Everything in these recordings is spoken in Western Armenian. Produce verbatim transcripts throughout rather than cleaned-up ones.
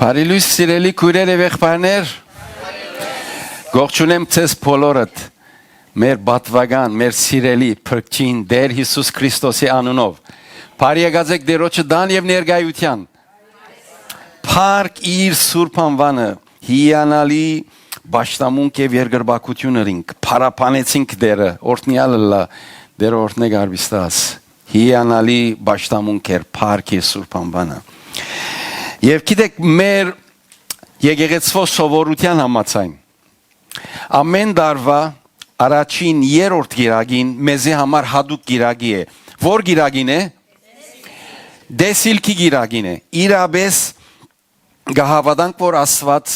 Բարի լոյս, սիրելի քոյրեր եւ եղբայրներ։ Կողջունեմ ձեզ բոլորդ, մեր պատուական, մեր սիրելի փրկչին Տէր Յիսուս Քրիստոսի անունով։ Բարի եկած եք Տիրոջը տան եւ ներկայութեան։ Փառք իր սուրբ անուանը, հիանալի պաշտամունք եւ երկրպագութիւն ըրինք, փառաբանեցինք Տէրը, օրհնեալ ըլլայ, Տէրը օրհնէ գարվիստաս։ Հիանալի պաշտամունք էր, փառք իր սուրբ անուանը։ Եւ գիտեք, մեր եկեղեցւոյ սովորութեան համաձայն, ամէն տարուա առաջին երրորդ կիրակին մեզի համար յատուկ կիրակի է։ Ո՞ր կիրակին է։ Տեսիլքի կիրակին է։ Իրապէս կը հաւատանք, որ Աստուած,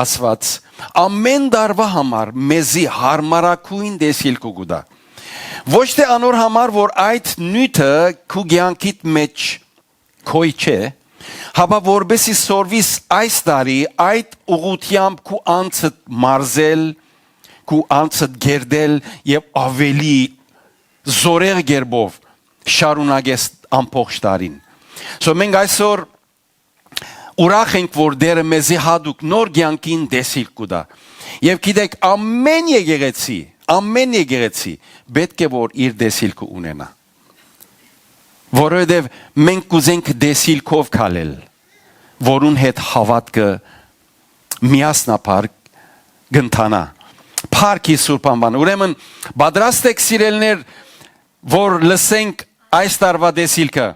Աստուած ամէն տարուա համար մեզի յարմարագոյն տեսիլքը կու տայ։ Ոչ թէ անոր համար, որ այդ նիւթը քու կեանքիդ մէջ գոյ չէ, հապա որպէսզի սորվիս այս տարի այդ ուղղութեամբ քու անձդ մարզել, քու անձդ կերտել եւ աւելի զօրեղ կերպով շարունակես ամբողջ տարին։ So մենք այսօր ուրախ ենք, որ Տէրը մեզի յատուկ նոր կեանքին տեսիլք կու տայ։ Եւ գիտեք, ամէն եկեղեցի, ամէն եկեղեցի պէտք է որ իր տեսիլքը ունենայ, որովհետեւ մենք կ'ուզենք տեսիլքով քալել, որուն հետ հաւատքը միասնաբար կ'ընթանայ։ Փառք իր սուրբ անուան։ Ուրեմն, պատրաստ եք, սիրելիներ, որ լսենք այս տարուա տեսիլքը։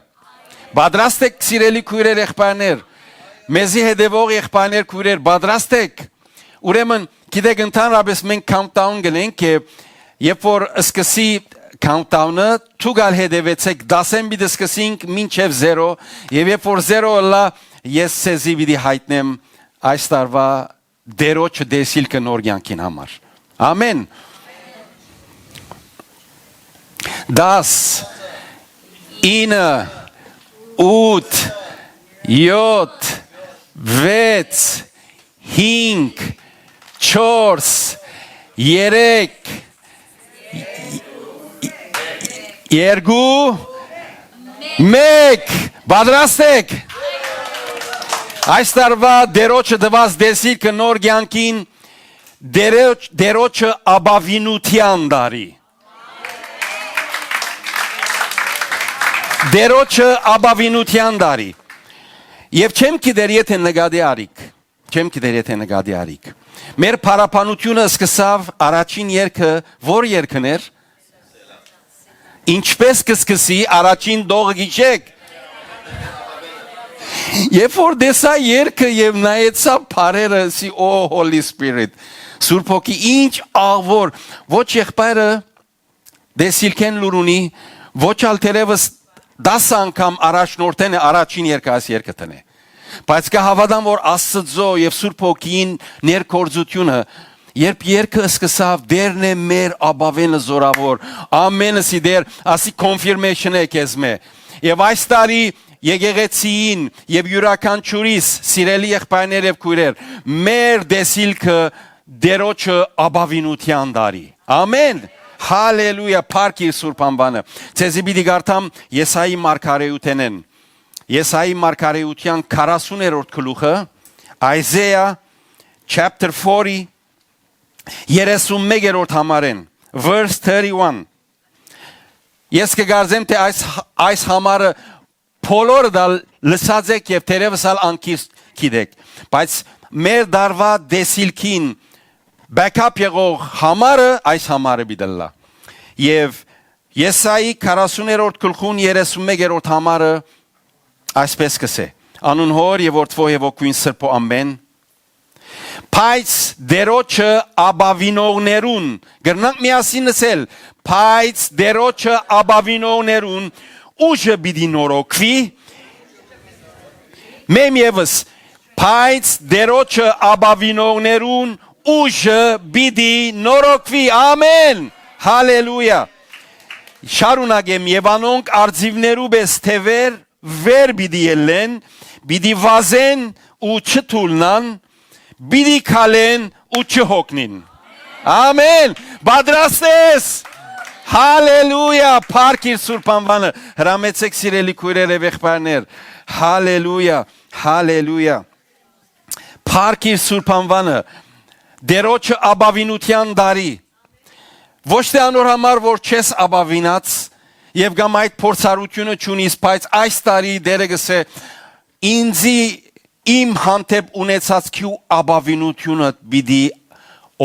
Պատրաստ եք, սիրելի քոյրեր, եղբայրներ, մեզի հետեւող եղբայրներ, քոյրեր, պատրաստ եք։ Ուրեմն, գիտեք, ընդհանրապես մենք countdown կ'ընենք, եւ երբ որ սկսի countdown-ը, դուք ալ հետեւեցէք, դասէն պիտի սկսինք մինչեւ զերո, եւ երբ որ զերո ըլլայ, ես ձեզի պիտի յայտնեմ այս տարուա Տիրոջը տեսիլքը նոր կեանքին համար։ Ամէն։ Դաս, ինը, ութ, եօթ, վեց, հինգ, չորս, երեք, երկու, մեկ։ Պատրաստ եք։ Այս տարուա Տիրոջը տուած տեսիլքը նոր կեանքին, Տիրոջ-, Տիրոջը ապաւինութեան տարի։ Տիրոջը ապաւինութեան տարի։ Եւ չեմ գիտեր, եթէ նկատի առիք, չեմ գիտեր, եթէ նկատի առիք։ Մեր փառաբանութիւնը սկսաւ առաջին երգը, ո՞ր երգն էր։ Ինչպէս կը սկսի առաջին տողը, գիտեք։ Երբ որ տեսայ երգը եւ նայեցայ բառերը, ասի, "Oh, Holy Spirit, Սուրբ Հոգի, ինչ աղ որ", ոչ եղբայրը տեսիլքէն լուր ունի, ոչ ալ թերեւս դաս անգամ առաջնորդեն է առաջին երգը, այս երգը տնէ։ Բայց կը հաւատամ, որ Աստծո եւ Սուրբ Հոգին ներգործութիւնը, երբ երգը սկսաւ, "Տէրն է մեր ապաւէնը զօրաւոր", ամէնս ի Տէր, ասի confirmation է քեզմէ։ Եւ այս տարի եկեղեցիին եւ իւրաքանչիւրիս, սիրելի եղբայրներ եւ քոյրեր, մեր տեսիլքը Տիրոջը ապաւինութեան տարի։ Ամէն։ Հալելույա, փառք իր սուրբ անուանը։ Ձեզի պիտի կարդամ Եսայի մարգարէութենէն։ Եսայի մարգարէութեան քառասուներորդ գլուխը, Isaiah chapter forty, երեսունմեկերորդ համարէն, verse thirty-one։ Ես կը կարծեմ, թէ այս, այս համարը բոլորդ ալ լսած եք եւ թերեւս ալ անկիրս գիտեք, բայց մեր դարվա տեսիլքին back-up եղող համարը այս համարը պիտի ըլլայ։ Եւ Եսայի քառասուներորդ գլխուն երեսունմեկերորդ համարը այսպես կ'ըսէ. "Անուն Հօր եւ Որդւոյ եւ Հոգիին Սրբոյ, ամէն"։ Բայց Տիրոջը ապաւինողներուն, կրնանք միասին ըսել, "Բայց Տիրոջը ապաւինողներուն ուժը պիտի նորոգուի"։ Մեմ եւս, "Բայց Տիրոջը ապաւինողներուն ուժը պիտի նորոգուի"։ Ամէն։ Հալելույա։ Շարունակեմ, "Եւ անոնք արծիւներու պէս թեւեր վեր պիտի ելլեն, պիտի վազեն ու չթուլնան, պիտի քալեն ու չհոգնին"։ Ամէն։ Պատրաստ ես։ Հալելույա, փառք իր սուրբ անուանը։ Հրամեցեք, սիրելի քոյրեր եւ եղբայրներ։ Հալելույա, հալելույա։ Փառք իր սուրբ անուանը, Տերոջը ապաւինութեան տարի։ Ոչ թէ անոր համար, որ չես ապաւինած եւ կամ այդ փորձառութիւնը չունիս, բայց այս տարի Տէրը կ'ըսէ. «Ինծի իմ հանդէպ ունեցած քու ապաւինութիւնը պիտի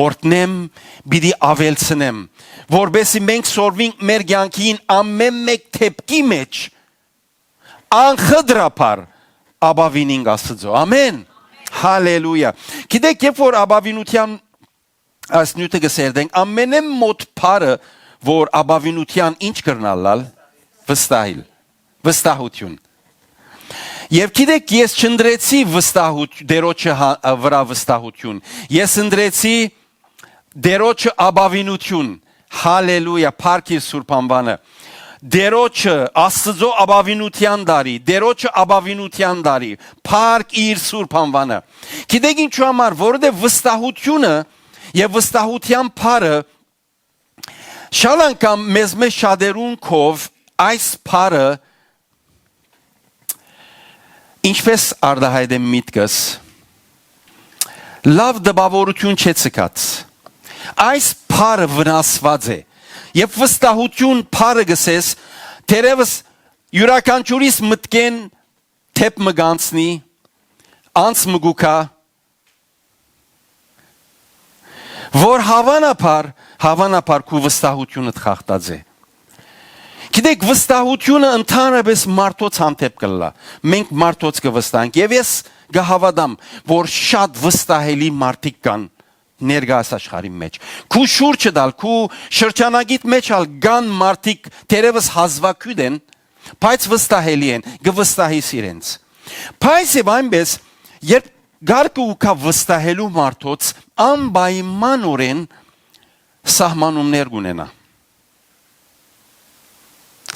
օրհնեմ, պիտի աւելցնեմ», որպէսզի մենք սորվինք մեր կեանքին ամէն մէկ դէպքի մէջ անխտրաբար ապաւինինք Աստուծոյ։ Ամէն։ Հալելույա։ Գիտէք, երբ որ ապաւինութեան այս նիւթը կը սերտենք, ամենէն մօտ բառը, որ ապաւինութեան ինչ կրնալ լալ, վստահիլ, վստահութիւն։ Եւ գիտէք, ես չընտրեցի վստահութ-, Տերոջը հա-, վրայ վստահութիւն, ես ընտրեցի Տերոջը ապաւինութիւն։ Հալելույա, փառք իր սուրբ անուանը։ Տերոջը, Աստուծոյ ապաւինութեան տարի, Տերոջը ապաւինութեան տարի, փառք իր սուրբ անուանը։ Գիտէք ինչու համար, որովհետեւ վստահութիւնը եւ վստահութեան բառը շատ անգամ մեզմէ շատերուն քով այս բառը ինչպես արտահայտեմ միտքս, լաւ տպաւորութիւն չէ ցկած։ Այս բառը վնասուած է, եւ վստահութիւն բառը գսես, թերեւս իւրաքանչիւրիս մտքէն դէպ մը կանցնի, անց մը կու գայ, որ հաւանաբար, հաւանաբար քու վստահութիւնդ խախտած է։ Գիտեք, վստահութիւնը ընդհանրապէս մարդոց հանդէպ կ'ըլլայ։ Մենք մարդոց կը վստահենք, եւ ես կը հաւատամ, որ շատ վստահելի մարդիկ կան ներկայիս աշխարհի մէջ։ Քու շուրջդ ալ, քու շրջանակիդ մէջ ալ կան մարդիկ, թերեւս հազուագիւտ են, բայց վստահելի են, կը վստահիս իրենց։ Բայց եւ այնպէս, երբ կարգը ու գայ վստահելու մարդոց, անպայմանօրէն սահմանումներ կ'ունենայ։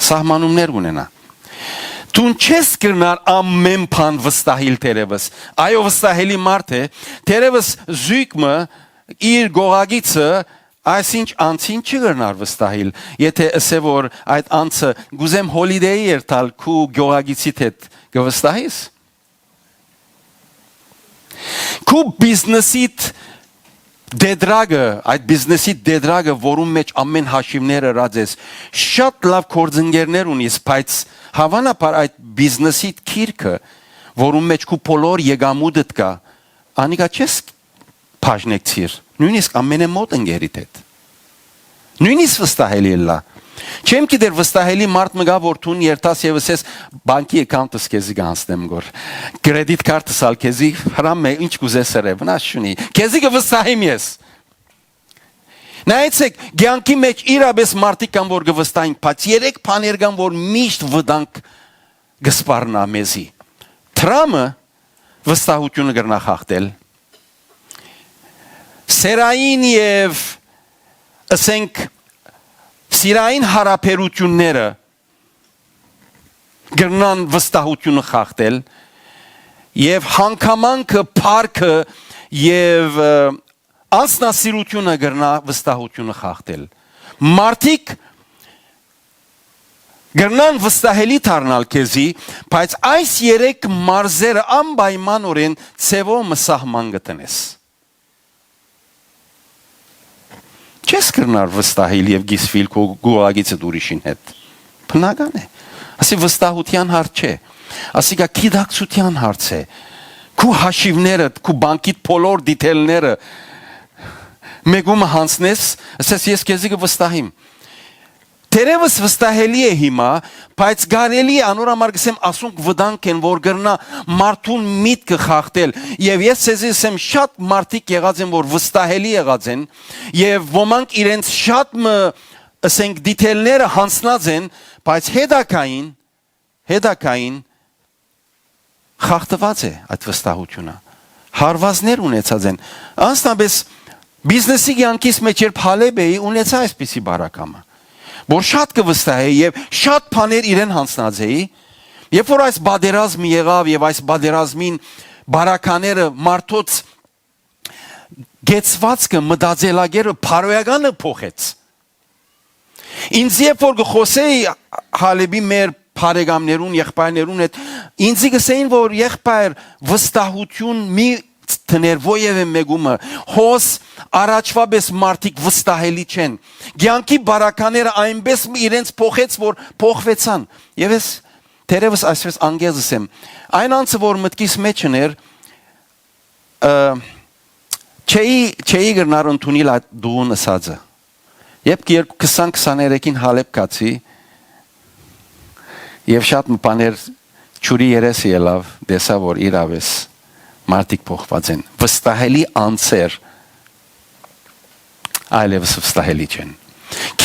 Սահմանումներ կ'ունենայ։ Դուն չես կրնար ամէն բան վստահիլ թերեւս։ Այո, վստահելի մարդ է, թերեւս զոյգ մը իր գողագիծը այսինչ անցին չի կրնար վստահիլ, եթէ ըսէ որ այդ անցը կ'ուզեմ հոլիդեյի երթալ քու գողագիծիդ հետ, կը վստահիս։ Քու բիզնեսիդ դեդրագը, այդ բիզնեսի դեդրագը, որուն մէջ ամէն հաշիվներ ըրած ես, շատ լաւ գործընկերներ ունիս, բայց հաւանաբար այդ բիզնեսի գիրքը, որուն մէջ քու բոլոր եկամուտդ կայ, անիկա չես բաժնեկցիր, նոյնիսկ ամենէ մօտ ընկերիդ հետ։ Նոյնիսկ վստահելի ըլլայ։ Չեմ գիտեր, վստահելի մարդ մը կայ, որ դուն երթաս եւ ըսես, «Բանկի account-ս քեզի կ'անցնեմ գոր։ Credit card-ս ալ քեզի, հրամ մը, ինչ կ'ուզես ըրէ, վնաս չունի։ Քեզի կը վստահեմ ես»։ Նայեցեք, կեանքի մէջ իրապէս մարդիկ կան, որ կը վստահին, բայց երեք բաներ կան, որ միշտ վտանգ կը սպառնայ մեզի։ Դրամը վստահութիւնը կրնայ խախտել։ Սերային եւ, ըսենք, սիրային յարաբերութիւնները կրնան վստահութիւնը խախտել, եւ հանգամանքը, փառքը եւ, ը, անձնասիրութիւնը կրնայ վստահութիւնը խախտել։ Մարդիկ կրնան վստահելի դառնալ քեզի, բայց այս երեք մարզերը անպայմանօրէն ձեւով մը սահման կը դնես։ Չես կրնար վստահիլ եւ կիսուիլ քու գողագիծդ ուրիշին հետ։ Բնական է։ Ասի, վստահութեան հարց չէ։ Ասիկա գիտակցութեան հարց է։ Քու հաշիվներդ, քու բանկիդ բոլոր դիթէլները մեկումը յանցնես, ասես, «Ես քեզի կը վստահիմ»։ Թերեւս վստահելի է հիմա, բայց կարելի է, անոր համար կ'ըսեմ, ասոնք վտանգ են, որ կրնայ մարդուն միտքը խախտել։ Եւ ես ձեզի ասեմ, շատ մարդիկ եղած են, որ վստահելի եղած են, եւ ոմանք իրենց շատ մը, ըսենք, դիթէլները յանցնած են, բայց հետագային, հետագային խախտուած է այդ վստահութիւնը։ Հարուածներ ունեցած են։ Անձնապէս բիզնեսի կեանքիս մէջ երբ հալէպ էի, ունեցայ այսպիսի բարակամը, որ շատ կը վստահէի եւ շատ բաներ իրեն յանցնած էի, երբ որ այս պատերազմը եղաւ եւ այս պատերազմին բարակաները մարդոց կեցվածքը, մտածելակերպը, բարոյականը փոխեց։ Ինձ երբ որ կը խօսէի հալէպի մեր բարեկամներուն, եղբայրներուն հետ, ինձի կ'ըսէին, որ, «Եղբայր, վստահութիւն մի դներ, որեւէ մէկումը։ Հոս առաջուայ պէս մարդիկ վստահելի չեն։ Կեանքի բարակաները այնպէս մը իրենց փոխեց, որ փոխուեցան։ Եւ ես թերեւս այսպես անգեզ ըսեմ, այն անձը, որ մտքիս մեջ ըներ, ը, չէի, չէի կրնար ընդունիլ այդ դուղուն ըսածը։ Երբ երկու քսան քսաներեքին Հալեբ գացի, եւ շատ մը բաներ ջուրի երեսը ելաւ, տեսայ, որ իրապէս մարդիկ փոխուած են։ Վստահելի անձեր այլեւս վստահելի չեն։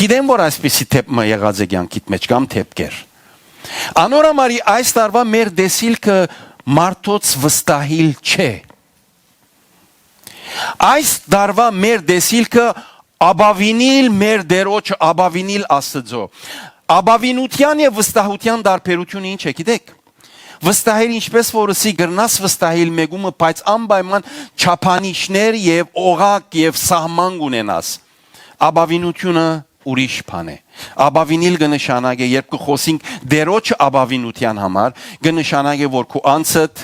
Գիտեմ, որ այսպիսի դէպք մը եղած է կեանքիդ մեջ կամ դէպքեր։ Անոր համար այս տարուայ մեր տեսիլքը մարդոց վստահիլ չէ։ Այս տարուայ մեր տեսիլքը ապաւինիլ մեր Տէրոջը, ապաւինիլ Աստուծոյ։ Ապաւինութեան եւ վստահութեան տարբերութիւնը ի՞նչ է, գիտեք։ Վստահիլ, ինչպէս որ ըսի, կրնաս վստահիլ մէկումը, բայց անպայման չափանիշներ եւ օղակ եւ սահման կունենաս։ Ապաւինութիւնը ուրիշ բան է։ Ապաւինիլ կը նշանակէ, երբ կը խօսինք Տէրոջը ապաւինութեան համար, կը նշանակէ, որ քու անձդ,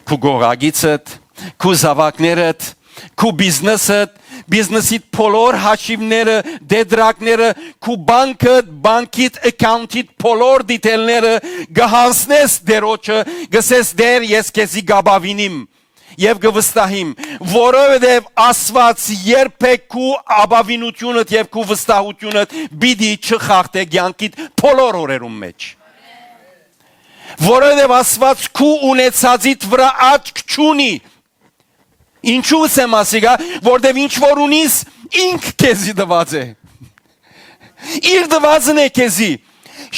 քու կողակիցդ, քու զաւակներդ, քու բիզնեսդ, բիզնեսիդ բոլոր հաշիվները, դետրակները, քու բանկդ, բանկիդ, account-իդ բոլոր դիթելները կը յանձնես Տէրոջը, կ'ըսես. «Տէր, ես քեզի կ'ապաւինիմ եւ կը վստահիմ, որովհետեւ Աստուած երբեք քու ապաւինութիւնդ եւ քու վստահութիւնդ պիտի չխախտէ կեանքիդ բոլոր օրերուն մեջ»։ Որովհետեւ Աստուած քու ունեցածիդ վրայ աչք չունի։ Ինչու ըսեմ ասիկա, որտեւ ինչ որ ունիս, ինք քեզի տուած է։ Իր տուածն է քեզի։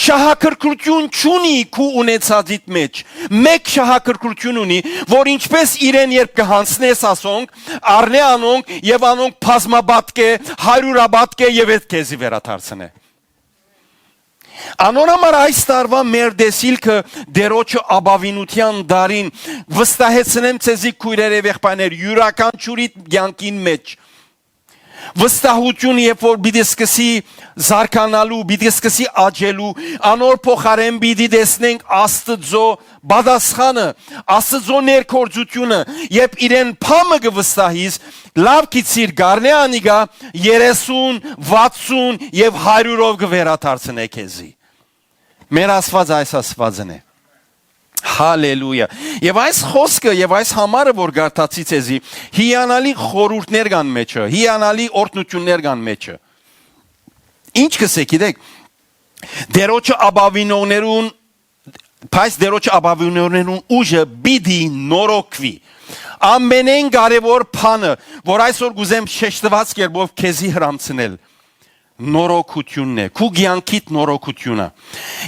Շահագրգռութիւն չունի քու ունեցածիդ մեջ։ Մէկ շահագրգռութիւն ունի, որ ինչպէս իրեն երբ կը յանձնես ասոնք, առնէ անոնք եւ անոնք բազմապատկէ, հարիւրապատկէ եւ հետ քեզի վերադարձնէ։ Անոր համար այս տարուայ մեր տեսիլքը Տէրոջը ապաւինութեան տարին, վստահեցնեմ ձեզի, քոյրեր եւ եղբայրներ, իւրաքանչիւրի կեանքին մեջ վստահութիւնը, երբ որ պիտի սկսի զարգանալու, պիտի սկսի աճելու, անոր փոխարէն պիտի տեսնենք Աստուծոյ պատասխանը, Աստուծոյ ներգործութիւնը, երբ իրեն փամը կը վստահիս, լաւ գիտիր, կ'առնէ անիկա երեսուն, վաթսուն եւ հարիւրով կը վերադարձնէ քեզի։ Մեր Աստուած այս Աստուածն է։ Հալելույա։ Եւ այս խօսքը եւ այս համարը, որ կարդացի ձեզի, հիանալի խորհուրդներ կան մեջը, հիանալի օրհնութիւններ կան մեջը։ Ինչ կ'ըսէ, գիտեք, Տէրոջը ապաւինողներուն, բայց Տէրոջը ապաւինողներուն ուժը պիտի նորոգուի։ Ամենէն կարեւոր բանը, որ այսօր կ'ուզեմ շեշտուած կերպով քեզի հրամցնել, նորոգութիւնն է, քու կեանքիդ նորոգութիւնը։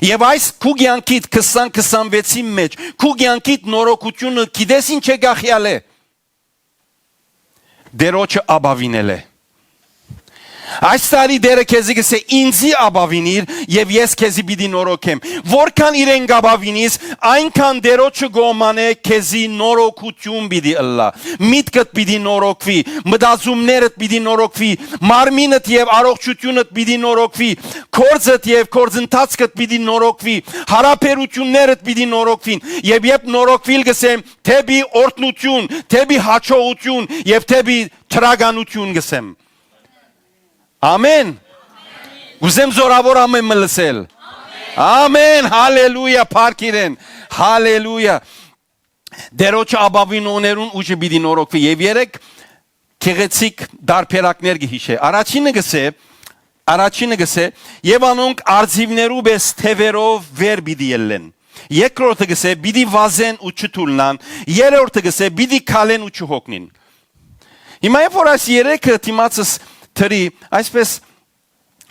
Եւ այս քու կեանքիդ քսան քսանվեցին մեջ, քու կեանքիդ նորոգութիւնը գիտես ինչ է գախյալ է։ Տէրոջը ապաւինել է։ Այս տարի Տէրը քեզի կ'ըսէ. «Ինծի ապաւինիր եւ ես քեզի պիտի նորոգեմ»։ Որքան իրեն կ'ապաւինիս, այնքան Տէրոջը կողմանը քեզի նորոգութիւն պիտի ըլլայ։ Միտքդ պիտի նորոգուի, մտածումներդ պիտի նորոգուի, մարմինդ եւ առողջութիւնդ պիտի նորոգուի, գործդ եւ գործընթացքդ պիտի նորոգուի, հարաբերութիւններդ պիտի նորոգուին, եւ երբ նորոգուիլ կ'ըսեմ, դէպի օրհնութիւն, դէպի յաջողութիւն եւ դէպի դրականութիւն կ'ըսեմ։ Ամեն։ Կ'ուզեմ զորաւոր ամեն մը լսել։ Ամեն, հալելույա, փառք իրեն, հալելույա։ Տէրոջը ապաւինողներուն ուժը պիտի նորոգուի, եւ երեք գեղեցիկ տարբերակներ կը յիշէ։ Առաջինը կ'ըսէ, առաջինը կ'ըսէ. «Եւ անոնք արծիւներու պէս թեւերով վեր պիտի ելլեն»։ Երկրորդը կ'ըսէ. «Պիտի վազեն ու չթուլնան»։ Երրորդը կ'ըսէ. «Պիտի քալեն ու չյոգնին»։ Հիմա երբ որ այս երեքը դիմացս թրի, այսպես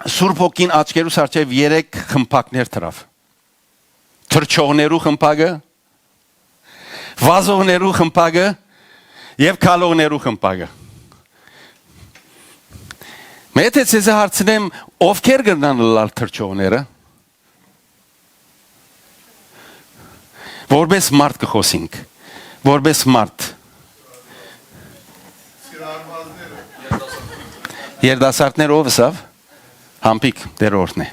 Սուրբ Հոգին աչքերուս առջեւ երեք խմբակներ դրաւ. թռչողներու խմբակը, վազողներու խմբակը եւ քալողներու խմբակը։ Մե եթե ձեզի հարցնեմ, ովքեր կրնան ըլլալ թռչողները, որպես մարդ կը խօսինք, որպես մարդ։ Երիտասարդները ո՞վ ըսաւ։ Համբիկ Տէրը օրհնէ։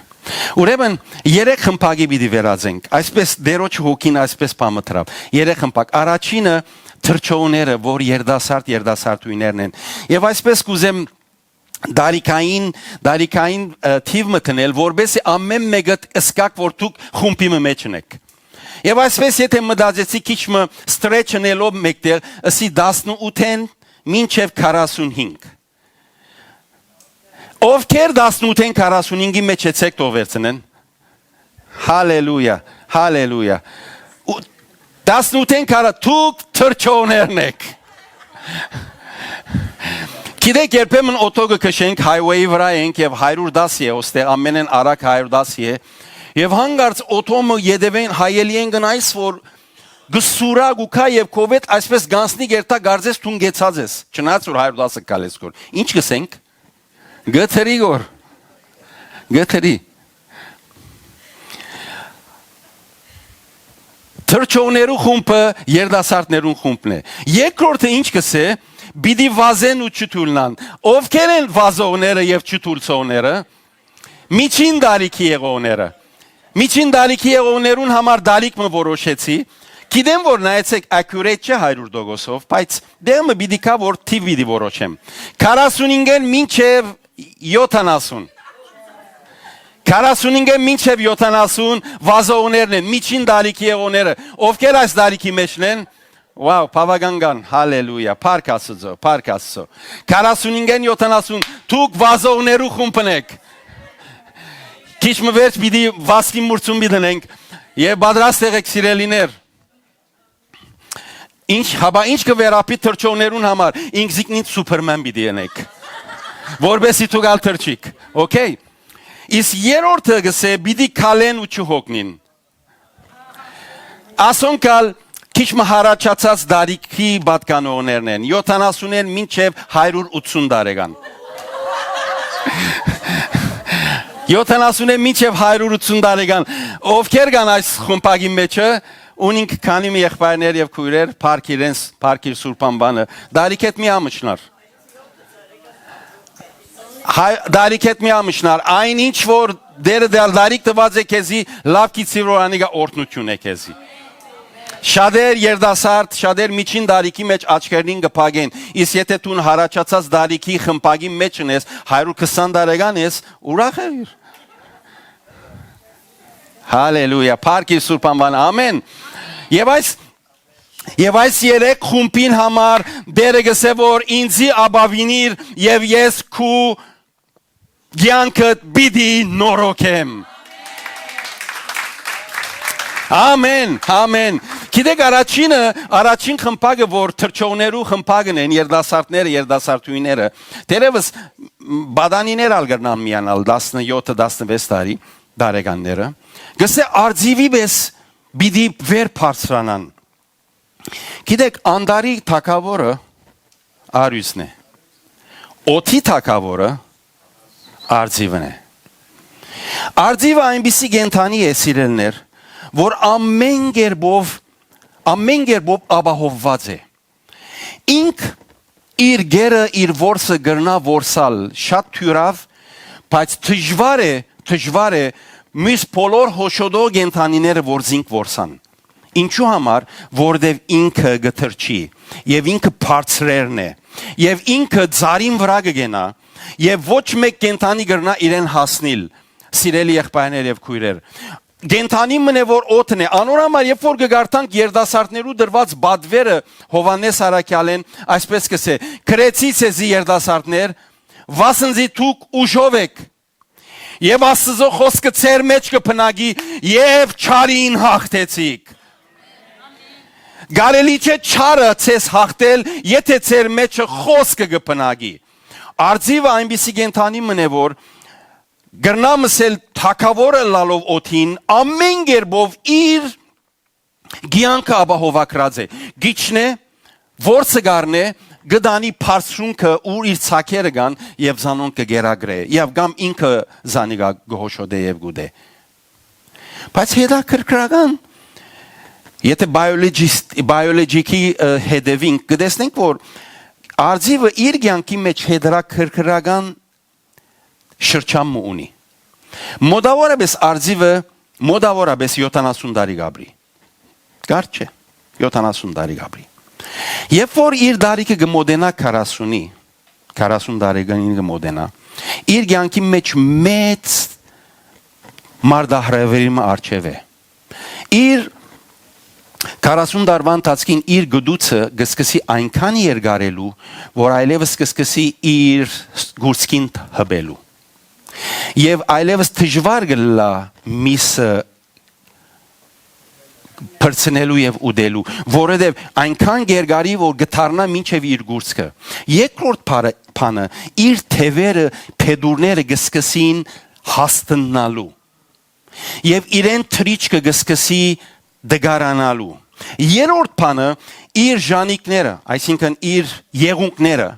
Ուրեմն, երեք խմբակի պիտի վերածենք, այսպես Տէրոջ հոգին այսպես բամը դրաւ։ Երեք խմբակ։ Առաջինը թռչողները, որ երիտասարդ, երիտասարդուհիներն են։ Եվ այսպես կ'ուզեմ տարիքային, տարիքային, ը, թիվ մը դնել, որպեսզի ամէն մէկդ ըսկաք, որ դուք խումբի մը մէջ ընէք։ Եվ այսպես, եթե մտածեցի քիչ մը stretch ընելով մէկտեղ, ըսի տասնութ են մինչև քառասունհինգ։ Ովքեր տասնութ են քառասունհինգի մէջ, եցեք թող վերցնեն։ Հալելույա, հալելույա։ Ու տասնութ են քարա-, դուք թռչողներն էք։ Գիտեք, երբեմն օթոյ կը քշենք, highway-ի վրայ ենք եւ հարիւր տասը է, ոստեղ ամենէն արագ հարիւր տասը է։ Եւ հանկարծ օթոյ մը ետեւէն հայելի են գնայս, որ կը սուրայ, կու գայ եւ քովեդ այսպես գանձնի կերտայ, կարծես դուն կեցած ես, չնայած որ հարիւր տասը քալես կոր։ Ինչ կ'ըսենք։ Գթրի գոր։ Գթրի։ Թռչողներու խումբը երիտասարդներուն խումբն է։ Երկրորդը ինչ կ'ըսէ, պիտի վազեն ու չթուլնան։ Ովքեր են վազողները եւ չթուլցողները։ Միջին տարիքի եղողները։ Միջին տարիքի եղողներուն համար տարիք մը որոշեցի։ Գիտեմ որ նայեցեք accurate չէ հարիւր տոկոսով, բայց դեր մը պիտի գայ որ թիվ պիտի որոշեմ։ Քառասունհինգ են մինչեւ յոթանասուն։ Քառասունհինգ են մինչեւ յոթանասուն վազողներն են, միջին տարիքի եղողները։ Ովքեր այս տարիքի մէջն են, wow, բաւական կան, հալելույա, փառք Աստուծոյ, փառք Աստուծոյ։ Քառասունհինգ են յոթանասուն, դուք վազողներու խումբն էք։ Քիչ մը վերջ պիտի վազքի մուրցում պիտի դնենք եւ պատրաստ եղեք, սիրելիներ։ Ինչ, հապա ինչ կը վերապի թռչողներուն համար, ինքզինքնին Սուպերմեն պիտի ընեք, որպեսզի դուք ալ թռչիք, okay։ Իսկ երրորդը կ'ըսէ, պիտի քալեն ու չհոգնին։ Ասոնք ալ քիչ մը յառաջացած տարիքի պատկանողներն են, յոթանասունէն մինչեւ հարիւր ութսուն տարեկան։ Յոթանասունէն մինչեւ հարիւր ութսուն տարեկան։ Ովքեր կան այս խմբակի մէջը, ունինք քանի մը եղբայրներ եւ քոյրեր, փառք իրենց, փառք իր սուրբ անուանը, տարիքէդ մի ամչնար։ Հայ, տարիքէդ մի ամշնար, այն ինչ որ Տէրը դալ տարիք տուած է քեզի, լաւ գիտցի որ անիկա օրհնութիւն է քեզի։ Շատեր երիտասարդ, շատեր միջին տարիքի մէջ աչքերնին կը փակեն, իսկ եթե դուն յառաջացած տարիքի խմբակի մէջ ընես, հարիւր քսան տարեկան ես, ուրախ եղիր։ Հալելույա, փառք իր սուրբ անուանը, ամեն։ Եւ այս, եւ այս երեք խումբին համար Տէրը կ'ըսէ որ ինձի ապաւինիր եւ ես քու կեանքդ պիտի նորոգեմ։ Ամեն, ամեն։ Գիտեք, առաջինը, առաջին խմբակը, որ թռչողներու խմբակն են, երիտասարդները, երիտասարդուհիները, թերևս պատանիներ ալ կրնան միանալ, տասնեթը, տասնվեց տարի, տարեկանները, կ'ըսէ, արձիւի պէս պիտի վեր բարձրանան։ Գիտեք, անտառի թագաւորը արիւսն է։ Օդի թագաւորը արձիւն է։ Արձիւը այնպիսի կենդանի է, սիրելիներ, որ ամեն կերպով, ամեն կերպով ապահովուած է։ Ինք իր գերը, իր որսը կրնայ որսալ շատ դիւրաւ, բայց դժուար է, դժուար է մյուս բոլոր հոշոտող կենդանիները, որ զինք որսան։ Ինչու համար, որտեւ ինքը կը թռչի, եւ ինքը բարձրերն է, եւ ինքը ծառին վրայ կը կենայ, եւ ոչ մէկ կենդանի կրնայ իրեն հասնիլ, սիրելի եղբայրներ եւ քոյրեր։ Կենդանի մն է, որ օդն է, անոր համար, երբ որ կը կարդանք երիտասարդներու դրուած պատվերը Յովհաննէս Առաքեալէն, այսպես կ'ըսէ. «Գրեցի ձեզի, երիտասարդներ, վասն զի դուք ուժով էք, եւ Աստուծոյ խօսքը ձեր մէջ կը բնակի, եւ չարին հաղթեցիք»։ Կարելի չէ չարը ձեզ հաղթել, եթե ձեր մէջը խօսքը կը բնակի։ Արձիւը այնպիսի կենդանի մն է, որ կրնայ ըսել թագաւորը ըլլալով օդին, ամեն կերպով իր կեանքը ապահովագրած է։ Կ'իջնէ, որսը կ'առնէ, կը տանի բարձրունքը, ուր իր ցակերը կան, եւ զանոնք կը կերակրէ, եւ կամ ինքը զանիկա կը հոշոտէ եւ կ'ուտէ։ Բայց հետաքրքրական, եթե biologist, biologic-ի, ը, հետեւինք, կը տեսնենք, որ արձիւը իր կեանքի մէջ հետաքրքրական շրջան մը ունի։ Մոտաւորապէս արձիւը, մոտաւորապէս յոթանասուն տարի կ'ապրի։ Կարճ չէ, յոթանասուն տարի կ'ապրի։ Երբ որ իր տարիքը կը մոտենայ քառասունի, քառասուն տարեկանին կը մոտենայ, իր կեանքի մէջ մեծ մարտահրաւերի մը առջեւ է։ Իր քառասուն տարուան ընթացքին իր գտուցը կը սկսի այնքան երկարելու, որ այլեւս կը սկսի իր գուրցքին հպելու։ Եւ այլեւս դժուար կը լա միսը փրցնելու եւ ուտելու, որովհետեւ այնքան կերկարի, որ կը դառնայ մինչեւ իր գուրցքը։ Երկրորդ բառը, բանը, իր թեւերը, փետուրները կը սկսին հաստնալու եւ իրեն թրիչքը կը սկսի դգարանալու։ Երրորդ բանը, իր ժանիքները, այսինքն իր եղունգները,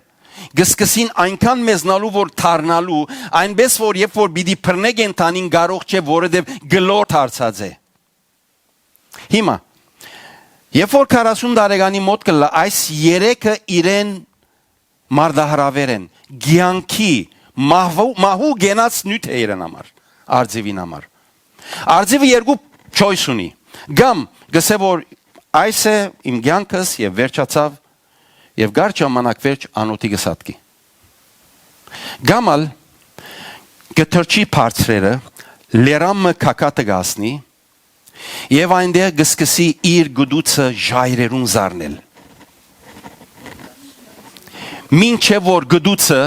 կը սկսին այնքան մեծնալու, որ դառնալու, այնպես որ երբ որ պիտի բռնէ կենդանին, կարող չէ, որովհետեւ կլոր դարձած է։ Հիմա, երբ որ քառասուն տարեկանի մօտ կը լա, այս երեքը իրեն մարտահրաւեր են, կեանքի, մահու, մահու կենաց նիւթ է իրեն համար, արծիւին համար։ Արծիւը երկու choice ունի, կամ կ'ըսէ որ այս է իմ կեանքս եւ վերջացաւ, եւ կար ժամանակ վերջ անօթի կը սատկի։ Կամ ալ կը թռչի բարձրերը, լերան մը քաքատը կ'ասնի, եւ այնտեղ կը սկսի իր գտուցը ժայռերուն զարնել։ Մինչեւ որ գտուցը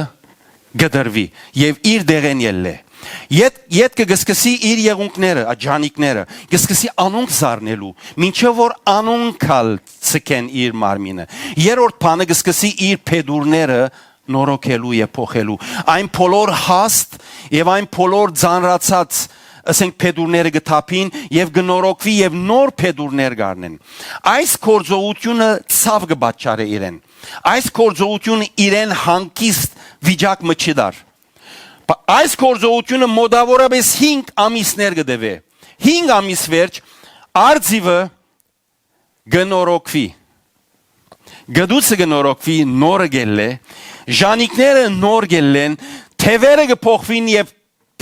կը դրուի եւ իր դեղէն ելլէ։ Ետ-, ետքը կը սկսի իր եղունգները, ա, ջանիքները, կը սկսի անոնք զարնելու, մինչեւ որ անոնք ալ ցկեն իր մարմինը։ Երրորդ բանը կը սկսի իր փետուրները նորոգելու եւ փոխելու։ Այն բոլոր հաստ եւ այն բոլոր ծանրացած, ասենք, փետուրները կը թափին եւ կը նորոգուի եւ նոր փետուրներ կ'առնեն։ Այս գործողությունը ցաւ կը պատճառէ իրեն։ Այս գործողությունը իրեն հանգիստ վիճակ մը չի տար։ Բա այս գործողությունը մոտավորապես հինգ ամիսներ կը տեւէ։ Հինգ ամիս վերջ արծիւը կը նորոգուի։ Գտուցը կը նորոգուի, նորը կ'ելլէ, ժանիքները նոր կ'ելլեն, թեւերը կը փոխուին եւ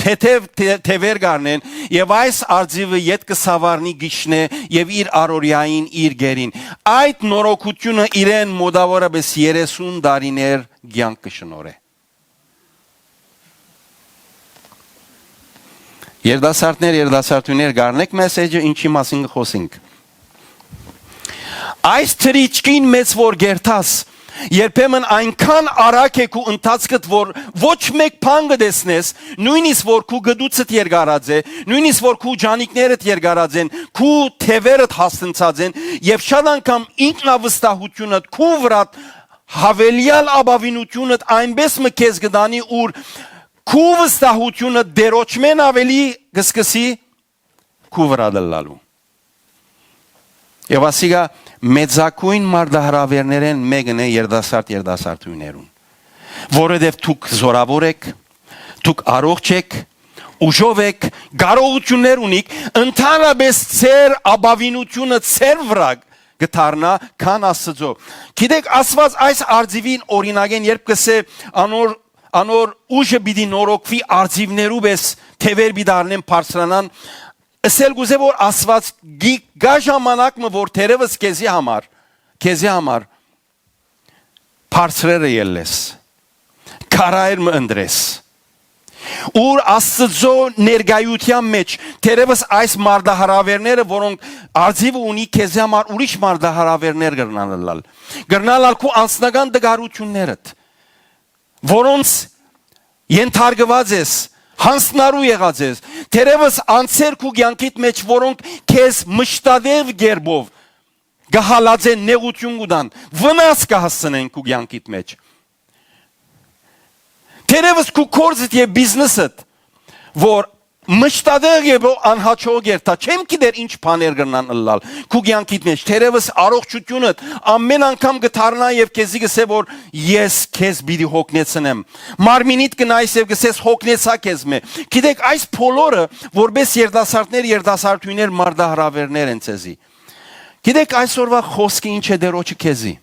թեթեւ թե-, թեւեր կ'առնեն, եւ այս արծիւը ետ կը սաւառնի գիշնէ եւ իր առօրեային, իր գերին։ Այդ նորոգութիւնը իրեն մոտավորապես երեսուն տարիներ կեանք կը շնորհէ։ Երիտասարդներ, երիտասարդուհիներ, կ'առնե՞ք մեսեջը, ինչի՞ մասին կը խօսինք։ Այս թրիչքին մեծ որ կերթաս, երբեմն այնքան արագ է քու ընթացքդ, որ ոչ մէկ բան կը տեսնես, նոյնիսկ որ քու գտուցդ երկարած է, նոյնիսկ որ քու ջանիքներդ երկարած են, քու թեւերդ հաստնցած են, եւ շատ անգամ ինքնավստահութիւնդ քու վրադ, յաւելեալ ապաւինութիւնդ այնպես մը քեզ կը տանի, ուր քու վստահութիւնը Տէրոջմէն աւելի կը սկսի քու վրադ ըլլալու։ Եւ ասիկա մեծագոյն մարտահրաւերներէն մէկն է երիտասարդ երիտասարդուհիներուն, որովհետեւ դուք զօրաւոր էք, դուք առողջ էք, ուժով էք, կարողութիւններ ունիք, ընդհանրապես ձեր ապաւինութիւնը ձեր վրայ կը դառնայ քան Աստուծոյ։ Գիտէք, Աստուած այս արծիւին օրինակէն, երբ կ'ըսէ անոր, անոր ուժը պիտի նորոգուի, արծիւներու պէս թեւեր պիտի դառնեն, բարձրանան, ըսել կ'ուզէ որ Աստուած գի-, գայ ժամանակ մը որ թերեւս քեզի համար, քեզի համար բարձրերը ելլես, քարայր մը ընտրես, ուր Աստուծոյ ներկայութեան մէջ թերեւս այս մարտահրաւերները, որոնք արծիւը ունի, քեզի համար ուրիշ մարտահրաւերներ կրնան ըլլալ, կրնան ալ քու անձնական տկարութիւններդ, որոնց ենթարկուած ես, յանձնառու եղած ես, թերեւս անձեր քու կեանքիդ մէջ, որոնք քեզ մշտատեւ կերպով կը հալածեն, նեղութիւն կու տան, վնաս կը հասցնեն քու կեանքիդ մէջ։ Թերեւս քու գործդ եւ բիզնեսդ, որ մշտատեղ եւ անհաջող կերթայ, չեմ գիտեր ինչ բաներ կրնան ըլլալ քու կեանքիդ մէջ, թերեւս առողջութիւնդ, ամեն անգամ կը դառնայ եւ քեզի կ'ըսէ որ ես քեզ պիտի հոգնեցնեմ։ Մարմինիդ կը նայես եւ կ'ըսես հոգնեցայ քեզ մէ։ Գիտեք, այս բոլորը որպես երիտասարդներ, երիտասարդուհիներ մարտահրաւերներ են ձեզի։ Գիտեք, այսօրվա խօսքը ինչ է Տէրոջը քեզի։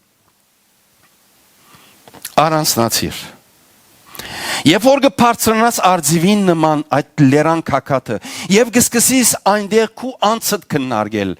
Առանձնացիր։ Երբ որ կը բարձրանաս արծիւին նման այդ լերան քաքատը, եւ կը սկսես այնտեղ քու անձդ քննարկել,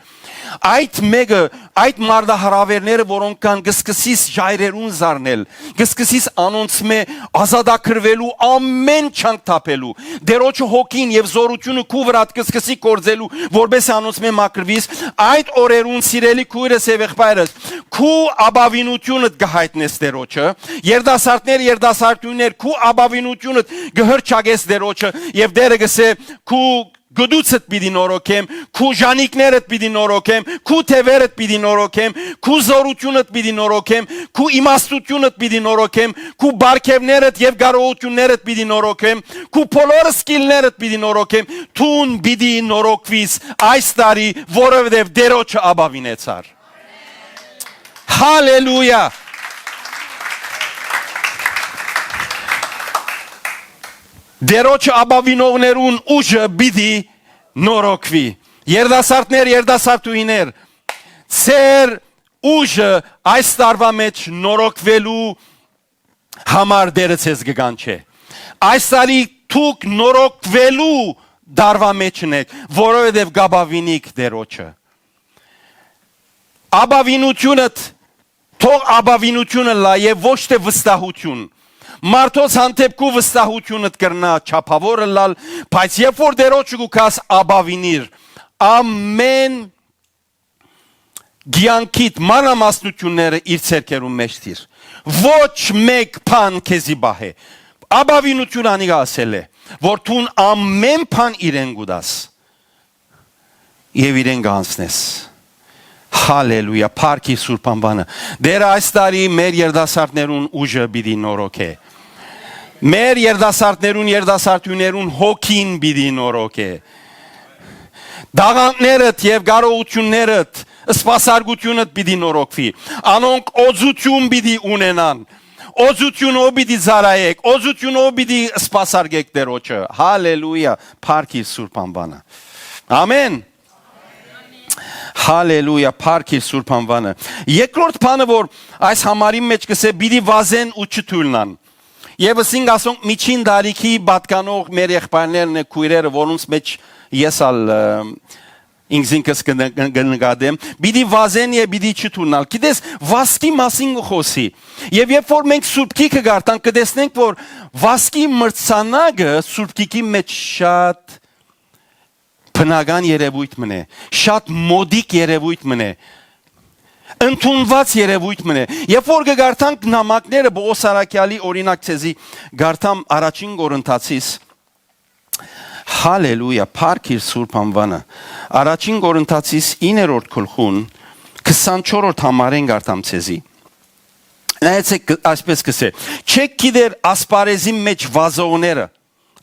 Այդ մեկը, այդ մարտահրաւէրները, որոնք կան, կը սկսիս ժայռերուն զարնել, կը սկսիս անոնցմէ ազատագրուելու, ամէն չանք թափելու։ Տերոջը հոգին եւ զօրութիւնը քու վրադ կը սկսի գործելու, որպէս անոնցմէ մաքրուիս։ Այդ օրերուն, սիրելի քոյրս եւ եղբայրս, քու ապաւինութիւնդ կը յայտնես Տերոջը, երիտասարդներ, երիտասարդուհիներ, քու ապաւինութիւնդ կը հրճակես Տերոջը, եւ Տերը կ'ըսէ. «Քու գտուցդ պիտի նորոգեմ, քու ժանիքներդ պիտի նորոգեմ, քու թեւերդ պիտի նորոգեմ, քու զօրութիւնդ պիտի նորոգեմ, քու իմաստութիւնդ պիտի նորոգեմ, քու պարգեւներդ եւ կարողութիւններդ պիտի նորոգեմ, քու բոլոր սկիլներդ պիտի նորոգեմ, դուն պիտի նորոգուիս այս տարի, որովհետեւ Տերոջը ապաւինեցար»։ Հալելույա։ Տերոջը ապաւինողներուն ուժը պիտի նորոգուի։ Երիտասարդներ, երիտասարդուհիներ, ձեր ուժը այս տարուա մէջ նորոգուելու համար Տերը ձեզ կը կանչէ։ Այս տարի դուք նորոգուելու տարուա մէջ ընէք, որովհետեւ կ'ապաւինիք Տերոջը։ Ապաւինութիւնդ, թող ապաւինութիւնը լայ եւ ոչ թէ վստահութիւն։ Մարդոց հանդէպ քու վստահութիւնդ կրնայ չափաւոր ըլլալ, բայց երբ որ Տերոջը կու գաս, ապաւինիր, ամէն կեանքիդ մանրամասնութիւնները իր ձեռքերուն մէջ դիր։ Ոչ մէկ բան քեզի պահէ։ Ապաւինութիւն անիկա ասել է, որ դուն ամէն բան իրեն կու տաս եւ իրեն կ'անցնես։ Հալելույա, փառք իր սուրբ անուանը։ Տերը այս տարի մեր երիտասարդներուն ուժը պիտի նորոգէ։ Մեր երիտասարդներուն, երիտասարդուհիներուն հոգին պիտի նորոգէ։ Տաղանդներդ եւ կարողութիւններդ, սպասարկութիւնդ պիտի նորոգուի։ Անոնք օծութիւն պիտի ունենան։ Օծութիւնով պիտի ծառայեք, օծութիւնով պիտի սպասարկեք Տերոջը։ Հալելույա, փառք իր սուրբ անուանը։ Ամեն։ Հալելույա, փառք իր սուրբ անուանը։ Երկրորդ բանը, որ այս համարին մէջ կ'ըսէ, պիտի վազեն ու չթոյլնան։ Եւս ինք ասոնք միջին տարիքի պատկանող մեր եղբայրներն է, քոյրերը, որոնց մէջ ես ալ, ը, ինքզինքս կը ն-, կը նկատեմ, պիտի վազեն եւ պիտի չթուլնալ։ Գիտես, վազքի մասին կը խօսի։ Եւ երբ որ մենք Սուրբ Գիրքը կարդանք, կը տեսնենք, որ վազքի մրցանակը Սուրբ Գիրքի մէջ շատ բնական երեւոյթ մըն է, շատ մոդիկ երեւոյթ մըն է, ընդունուած երեւոյթ մըն է։ Երբ որ կը կարդանք նամակները, Պողոս Արաքեալի օրինակ, ձեզի կարդամ Առաջին Կորինթացիս, հալելույա, փառք իր սուրբ անուանը, Առաջին Կորինթացիս իններորդ գլխուն, քսանչորրորդ համարէն կարդամ ձեզի։ Նայեցէք, կը-, այսպես կ'ըսէ. «Չէք գիտեր ասպարեզի մէջ վազողները,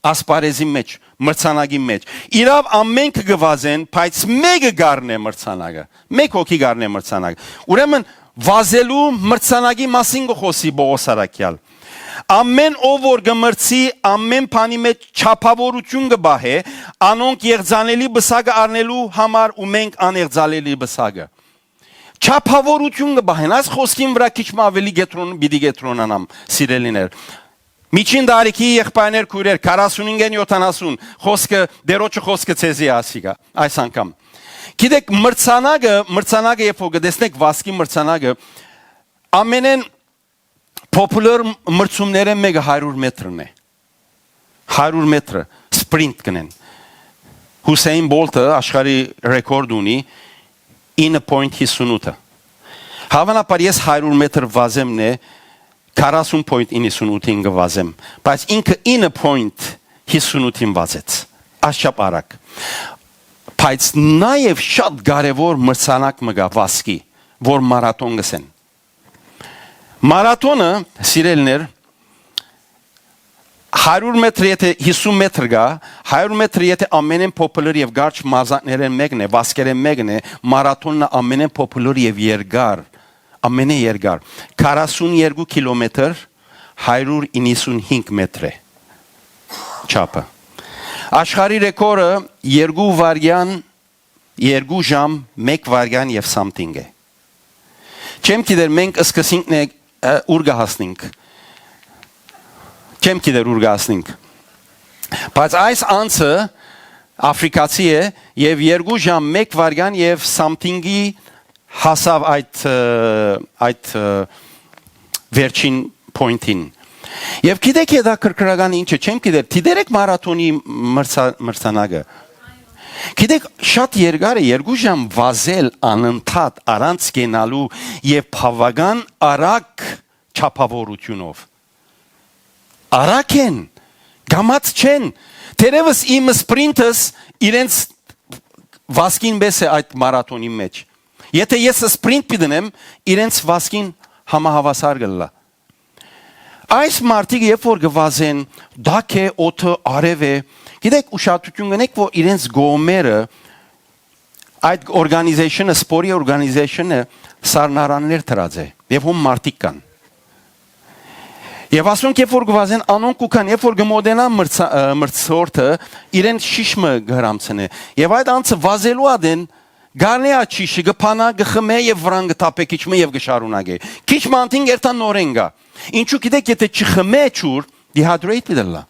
ասպարեզի մէջ, մրցանակի մէջ։ Իրաւ ամէնքը կը վազեն, բայց մէկը կ'առնէ մրցանակը։ Մէկ հոգի կ'առնէ մրցանակը»։ Ուրեմն վազելու մրցանակի մասին կը խօսի Պողոս Արաքեալ։ «Ամէն ով որ կը մրցի, ամէն բանի մէջ չափաւորութիւն կը պահէ, անոնք եղծանելի պսակը առնելու համար ու մենք անեղծանելի պսակը»։ Չափաւորութիւն կը պահեն։ Այս խօսքին վրայ քիչ մը աւելի կեդրոն-, պիտի կեդրոնանամ, սիրելիներ։ Միջին տարիքի եղբայրներ, քոյրեր, քառասունինգէն եօթանասուն, խօսքը, Տերոջը խօսքը ձեզի ասիկա, այս անգամ։ Գիտեք, մրցանակը, մրցանակը, երբ որ կը տեսնեք վազքի մրցանակը, ամենէն պոպուլար մրցումներէն մէկը հարիւր մեթրն է։ Հարիւր մեթրը սպրինտ կ'ընեն։ Հուսեյն Բոլթը աշխարհի ռեկորդ ունի ինը պոյնթ հիսունութը։ Հաւանաբար ես հարիւր մեթր վազեմն է, քառասուն պոյնթ իննսունութին կը վազեմ, բայց ինքը ինը պոյնթ հիսունութին վազեց։ Այսչափ արագ։ Բայց նաեւ շատ կարեւոր մրցանակ մը կայ վազքի, որ մարաթոն կ'ըսեն։ Մարաթոնը, սիրելիներ, հարիւր մեթր, եթե հիսուն մեթր կայ, հարիւր մեթր, եթե ամենէն պոպուլար եւ կարճ մարզանքներէն մէկն է, վազքերէն մէկն է, մարաթոնն է ամենէն պոպուլար եւ երկար, ամենէ երկար, քառասուն երկու կիլոմեթր, հարիւր իննսունհինգ մեթր է չափը։ Աշխարհի ռեկորը երկու վայրկեան, երկու ժամ, մէկ վայրկեան եւ something է։ Չեմ գիտեր, մենք սկսինքն է, ը, ուր կը հասնենք։ Չեմ գիտեր, ուր կը հասնենք։ Բայց այս անձը Աֆրիկացի է, եւ երկու ժամ, մէկ վայրկեան եւ something-ի հասաւ այդ, ը, այդ, ը, վերջին point-ին։ Եւ գիտեք, հետաքրքրական ինչ է, չեմ գիտեր, դիտեր եք մարաթոնի մրցա-, մրցանակը։ Գիտեք, շատ երկար է, երկու ժամ վազել անընդհատ, առանց կենալու եւ բաւական արագ չափաւորութիւնով։ Արագ են, կամաց չեն։ Թերեւս իմ սպրինթս իրենց վազքին պէս է այդ մարաթոնի մէջ։ Եթե ես սպրինթ պիտի դնեմ, իրենց վազքին համահաւասար կ'ըլլայ։ Այս մարդիկ, երբ որ կը վազեն, տաք է, օդը, արեւ է, գիտեք, ուշադրութիւն կ'ընեք, որ իրենց կողմերը, այդ organization-ը, սպորի organization-ը սառնարաններ դրած է, եւ հոն մարդիկ կան։ Եւ ասոնք, երբ որ կը վազեն, անոնք կու գան, երբ որ կը մօտենան մրցա-, ը, մրցորդը, իրեն շիշ մը կը հրամցնէ։ Եւ այդ անձը վազելու ատեն, գարնէ այդ շիշը, կը փանայ, կը խմէ եւ վրան կը թափէ քիչ մը եւ կը շարունակէ։ Քիչ մը անդին երթա նորեն գայ։ Ինչու գիտեք, եթե չխմէ ջուր, dehydrate պիտի ըլլայ։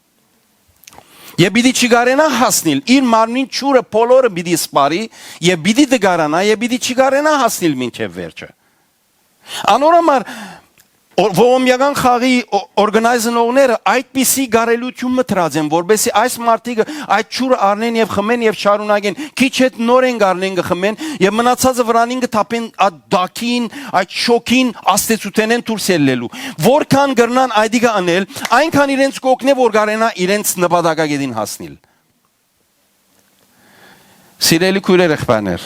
Եւ պիտի չկարենայ հասնիլ, իր մարմնին ջուրը բոլորը պիտի սպառի եւ պիտի տկարանայ եւ պիտի չկարենայ հասնիլ մինչեւ վերջը։ Անոր համար օ-, ողոմիական խաղի օ-, օրգանայզնողները այդպիսի կարելիություն մը դրած են, որպեսզի այս մարդիկը այդ ջուրը առնեն եւ խմեն եւ շարունակեն, քիչ հետ նորեն կ'առնեն, կը խմեն եւ մնացածը վրանին կը թափեն այդ տաքին, այդ շոքին, աստեցութենէն դուրս ելլելու։ Որքան կրնան այդիկը անել, այնքան իրենց կ'օգնէ, որ կարենայ իրենց նպատակագետին հասնիլ։ Սիրելի քոյրեր, եղբայրներ,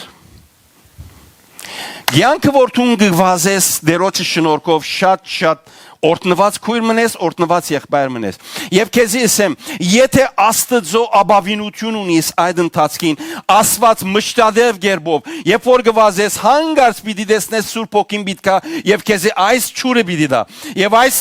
կեանքը որ դուն կը վազես Տերոջը շնորհքով, շատ, շատ օրհնուած քոյր մնես, օրհնուած եղբայր մնես։ Եւ քեզի ըսեմ, եթե Աստծո ապաւինություն ունիս այդ ընթացքին, Աստուած մշտադեւ կերպով, երբ որ կը վազես, հանկարծ պիտի տեսնես Սուրբ Հոգին պիտի գայ եւ քեզի այս ջուրը պիտի տայ, եւ այս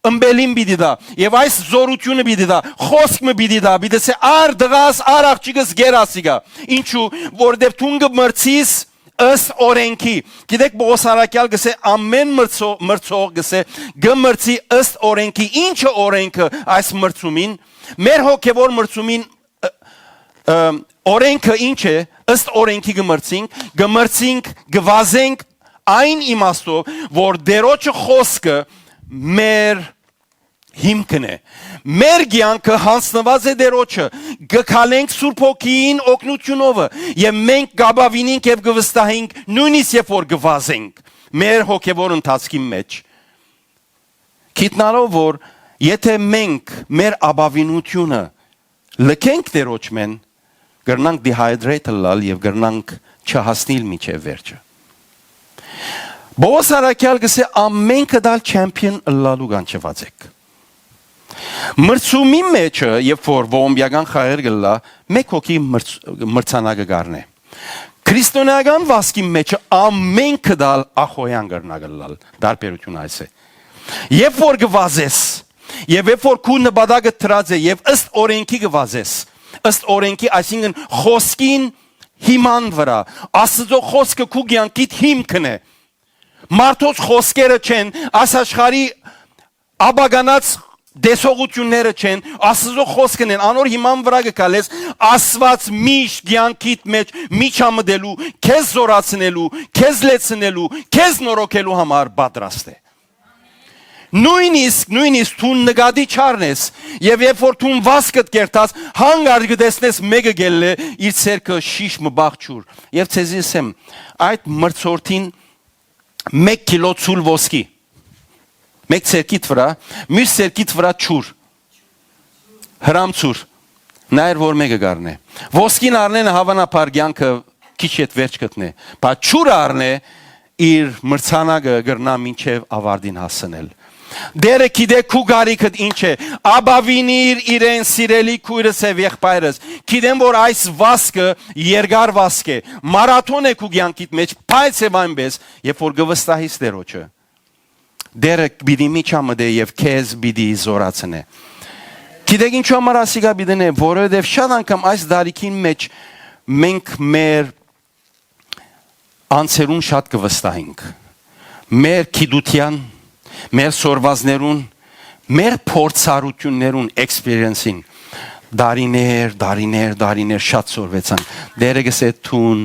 ըմպելին պիտի տայ, եւ այս զօրութիւնը պիտի տայ, խօսք մը պիտի տայ, պիտի ըսէ, «Առ, տղաս, առ, աղջիկս, գեր ասիկա»։ Ինչու՞, որովհետեւ դուն կը մրցիս ըստ օրենքի։ Գիտեք, Պողոս առաքեալ կ'ըսէ, ամէն մրցո-, մրցող կ'ըսէ, կը մրցի ըստ օրենքի։ Ի՞նչը օրենքը այս մրցումին, մեր հոգեվոր մրցումին, ը, ը, օրենքը ի՞նչ է, ըստ օրենքի կը մրցինք, կը մրցինք, կը վազենք այն իմաստով, որ Տերոջը խօսքը մեր հիմքն է։ Մեր կեանքը յանձնուած է Տերոջը, կը քալենք Սուրբ Հոգին օգնութիւնովը, եւ մենք կ'ապաւինենք եւ կը վստահենք, նոյնիսկ երբ որ կը վազենք մեր հոգեվոր ընթացքին մէջ, գիտնալով որ եթե մենք մեր ապաւինությունը լքենք Տերոջմէն, կրնանք dehydrate ըլլալ եւ կրնանք չհասնիլ մինչեւ վերջը։ Պողոս առաքեալ կ'ըսէ, «Ամէնքը դալ չեմփիոն ըլլալու կանչուած եք»։ Մրցումի մէջը, երբ որ ողոմբիական խաղեր կ'ըլլայ, մէկ հոգի մրց-, մրցանակը կ'առնէ։ Քրիստոնեական վազքի մէջը ամէնքը դալ ախոյեան կրնայ ըլլալ, տարբերութիւնը այս է։ Երբ որ կը վազես, եւ երբ որ քու նպատակը դրած է, եւ ըստ օրենքի կը վազես, ըստ օրենքի, այսինքն խօսքին հիման վրայ, Աստծո խօսքը քու կեանքիդ հիմքն է։ Մարդոց խօսքերը չեն, այս աշխարհի աբագանած տեսողութիւնները չեն, Աստծո խօսքն են, անոր հիման վրայ կը քալես, Աստուած միշտ կեանքիդ մէջ միջամտելու, քեզ զորացնելու, քեզ լեցնելու, քեզ նորոգելու համար պատրաստ է։ Նոյնիսկ, նոյնիսկ դուն նկատի չառնես, եւ երբ որ դուն վազքդ կերտաս, հանկարծ կը տեսնես մէկը գելլէ, իր ձեռքը շիշ մը բաղ ջուր։ Եւ ձեզի ըսեմ, այդ մրցորդին մէկ կիլո ցուլ ոսկի, մէկ ձեռքիդ վրայ, միւս ձեռքիդ վրայ ջուր, հրամցուր, նայեր որ մէկը կ'առնէ։ Ոսկին առնեն, հավանաբար կեանքը քիչ հետ վերջ գտնէ, բայց ջուրը առնէ, իր մրցանակը կրնայ մինչեւ աւարտին հասցնել։ Տէրը գիտէ քու կարիքդ ինչ է, ապաւինիր իրեն, սիրելի քոյրս եւ եղբայրս։ Գիտեմ որ այս վազքը երկար վազք է, մարաթոն է քու կեանքիդ մէջ, բայց եւ այնպէս, երբ որ կը վստահիս Տերոջը, Տէրը պիտի միջամտէ եւ քեզ պիտի զորացնէ։ Գիտեք ինչու համար ասիկա պիտի նե, որովհետեւ շատ անգամ այս տարիքին մէջ մենք մեր անձերուն շատ կը վստահենք, մեր գիտութեան, մեր սորվածներուն, մեր փորձառութիւններուն, experience-ին։ Տարիներ, տարիներ, տարիներ շատ սորվեցան։ Տէրը կ'ըսէ, դուն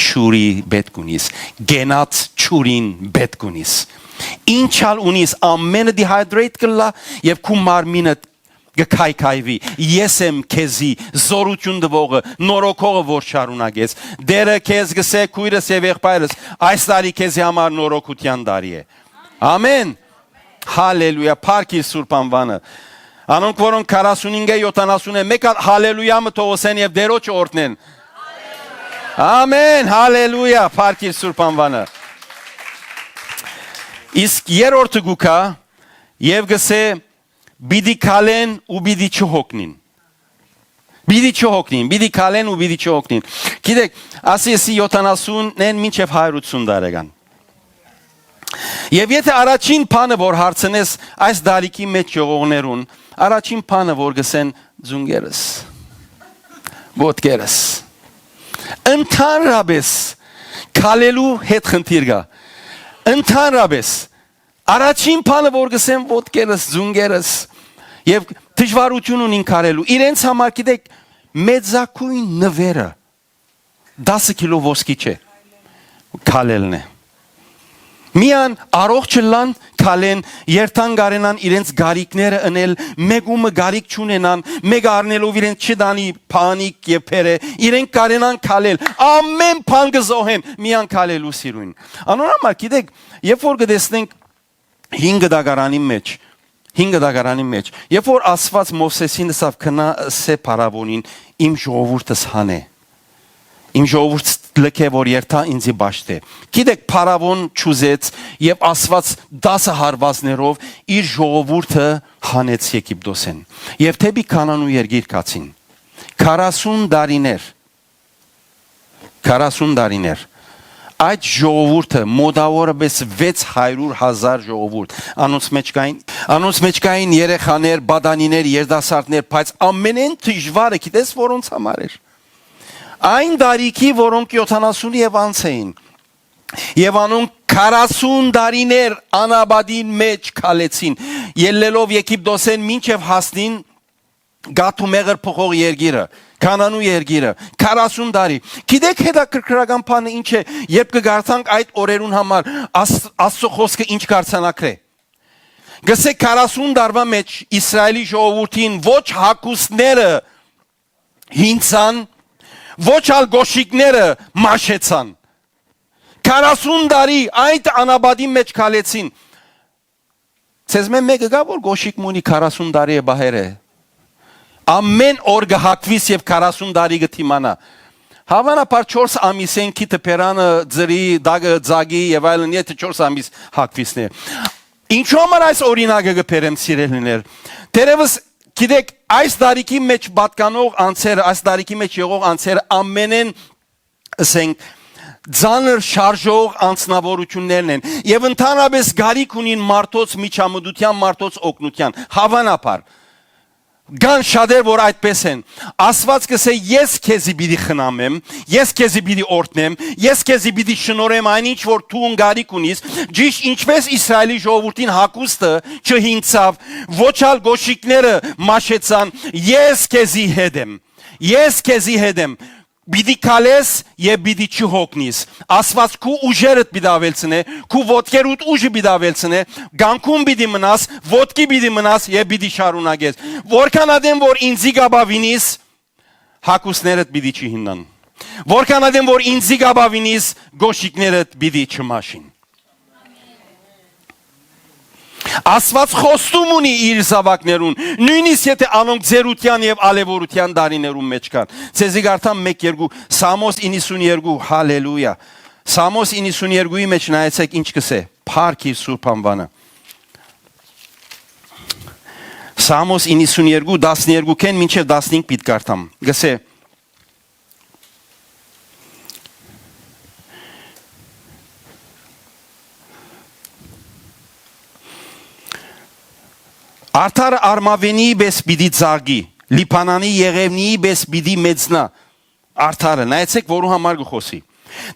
ջուրի պէտք ունիս, կենաց ջուրին պէտք ունիս։ Ինչ ալ ունիս, ամէնը dehydrate կ'ըլլայ եւ քու մարմինը կը քայքայուի։ Ես եմ քեզի զօրութիւն տուողը, նորոգողը, որ շարունակես։ Տէրը քեզ կ'ըսէ, քոյրս եւ եղբայրս, այս տարի քեզի համար նորոգութեան տարի է։ Ամէն։ Հալելույա, փառք իր սուրբ անուանը։ Անոնք, որոնք քառասունհինգ է, յոթանասուն է, մէկ ալ հալելույա մը թող ըսեն եւ Տէրոջը օրհնեն։ Ամէն, հալելույա, փառք իր սուրբ անուանը։ Իսկ երրորդը գուկա եւ գսէ, պիտի քալեն ու պիտի չհոգնին։ Պիտի չհոգնին, պիտի քալեն ու պիտի չհոգնին։ Գիտեք, ասի, եսի յոթանասունէն մինչեւ հարիւր ութսուն տարեկան։ Եւ եթէ առաջին բանը, որ հարցնես այս դարիքի մեջ եղողներուն, առաջին բանը, որ գսեն, զունգերս, ոտքերս, ընդհանրապես քալելու հետ խնդիր կա։ Ընդհանրապես, առաջին բանը, որ գսեն, ոտքերս, զունգերս, եւ դժվարութիւն ունին քալելու։ Իրենց համար, գիտեք, մեծագոյն նուերը տասը քիլո ոսկի չէ, քալելն է։ Միան առողջ ըլլան, քալեն, երթան կարենան իրենց գարիկները ընել, մեկումը գարիկ չունենան, մեկը առնելով իրենց չտանի փանիկ եւ փերէ, իրենք կարենան քալել, ամէն բան կը զոհեն, միան քալելու սիրուն։ Անոր համար, գիտեք, երբ որ կը տեսնենք հինգ դագարանին մեջ, հինգ դագարանին մեջ, երբ որ Աստուած Մովսէսին ըսաւ, գնա ըսէ փարաւոնին, իմ ժողովուրդս հանէ, իմ ժողովուրդ լքէ, որ երթայ ինծի պաշտէ։ Գիտեք, փարաւոն չուզեց եւ Աստուած տասը հարուածներով իր ժողովուրդը հանեց Եգիպտոսէն եւ դէպի Քանանու երկիր գացին։ Քառասուն տարիներ, քառասուն տարիներ այդ ժողովուրդը, մոտավորապես վեց հարիւր հազար ժողովուրդ, անոնց մեջ կային, անոնց մեջ կային երեխաներ, պատանիներ, երիտասարդներ, բայց ամենէն դժուարը գիտես որոնց համար էր։ Այն տարիքի, որոնք յոթանասուն եւ անց էին, եւ անոնք քառասուն տարիներ անապատին մեջ քալեցին, ելլելով Եգիպտոսէն մինչեւ հասնին գաթ ու մեղր փոխող երկիրը, Քանանու երկիրը, քառասուն տարի։ Գիտեք, հետաքրքրական բանը ինչ է, երբ կը կարդանք այդ օրերուն համար, Աս-, Աստծո խօսքը ինչ կ'արձանագրէ։ Գսե, քառասուն տարուա մեջ Իսրայելի ժողովուրդին ոչ հագուստները հինցան, ոչ ալ կոշիկները մաշեցան։ Քառասուն տարի այդ անապատի մեջ քալեցին։ Ձեզմէ մէկը կա, որ կոշիկ մունի քառասուն տարի է պահեր է։ Ամէն օր կը հագուիս եւ քառասուն տարի կը դիմանայ։ Հավանաբար չորս ամիսէն քիթը, բերանը, ձրի, դագը, ձագի եւ այլն, եթէ չորս ամիս հագուիսն է։ Ինչու համար այս օրինակը կը բերեմ, սիրելիներ։ Դերևս, գիտեք, այս տարիքի մեջ պատկանող անձերը, այս տարիքի մեջ եղող անձերը ամենէն, ասենք, ծանր շարժող անձնավորություններն են եւ ընդհանրապես գարիք ունին մարդոց միջամտության, մարդոց օգնության։ Հավանաբար, կան շատեր, որ այդպես են։ Աստուած կ'ըսէ, ես քեզի պիտի խնամեմ, ես քեզի պիտի օրհնեմ, ես քեզի պիտի շնորհեմ այն ինչ որ դու գարիք ունիս, ճիշտ ինչպես Իսրայելի ժողովուրդին հագուստը չհինցաւ, ոչ ալ կոշիկները մաշեցան, ես քեզի հետ եմ, ես քեզի հետ եմ, պիտի քալես եւ պիտի չհոգնիս։ Աստուած քու ուժերդ պիտի աւելցնէ, քու ոտքերուդ ուժը պիտի աւելցնէ, կանգուն պիտի մնաս, ոտքի պիտի մնաս եւ պիտի շարունակես։ Որքան ատեն որ ինձի կ'ապավինիս, հագուստներդ պիտի չհիննան։ Որքան ատեն որ ինձի կ'ապավինիս, կոշիկներդ պիտի չմաշին։ Աստուած խոստում ունի իր զաւակներուն, նոյնիսկ եթէ անոնք ծերութեան եւ ալեւորութեան տարիներուն մեջ կան։ Ձեզի կարդամ մէկ երկու, Սամոս իննսուն երկու, հալելույա։ Սամոս իննսուն երկուի մեջ նայեցեք ինչ կ'ըսէ, փառք իր սուրբ անուանը։ Սամոս իննսուն երկու, տասներկուքէն մինչեւ տասնհինգ պիտի կարդամ։ Կ'ըսէ, Արդարը արմաւենիի պէս պիտի ծաղկի, Լիբանանի եղեւնիի պէս պիտի մեծնայ արդարը։ Նայեցեք, որու համար կը խօսի։